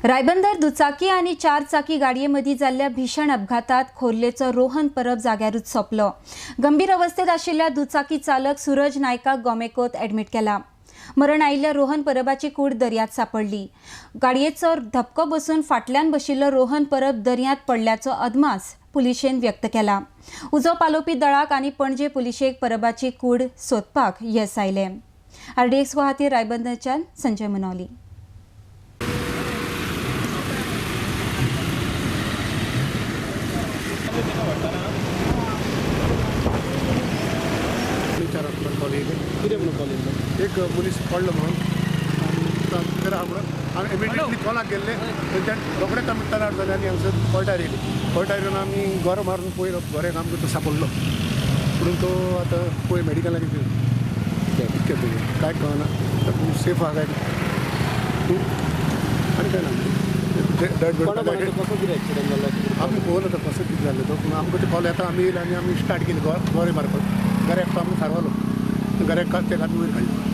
रायबंदर दुचाकी आनी चार चाकी गाडये मदीं जाल्ल्या भीषण अपघातात खोर्लेचो रोहन परब जाग्यारूच सोंपलो. गंभीर अवस्थेत आशिल्ल्या दुचाकी चालक सूरज नायकाक गोमेकोत ॲडमिट केला. मरण आयिल्ल्या रोहन परबाची कूड दर्यांत सापडली. गाडयेचो धपको बसून फाटल्यान बशिल्लो रोहन परब दर्यांत पडल्याचो अदमास पुलिशेन व्यक्त केला. उजो पालोवपी दळाक आनी पणजे पुलिशेक परबाची कूड सोदपाक येस आयलें. आरडीएक्स खातीर रायबंदरच्यान संजय मुनोली. एक मनीस पडलो म्हणून म्हणून आमी इमिडिएटली कॉलाक गेल्ले थंयच्यान रोखडेच आमी टर्न जाले आनी हांगसर कोयटार येयले. कोयटार येवन आमी गोरो मारून पळयलो, गोऱ्याक आमकां तो सापडलो. पूण तो आतां पळय मेडिकलाक इतकें कांय कळना, सेफ आहा काय आनी काय ना. आमी पळोवना तो कसो कितें जालें तो, पूण आमकां ते कॉल येता आमी येयले आनी आमी स्टार्ट केली गोरे मारपाक. गोऱ्याक तो आमकां थारवलो, गोऱ्याक तेका आमी वयर काडलो.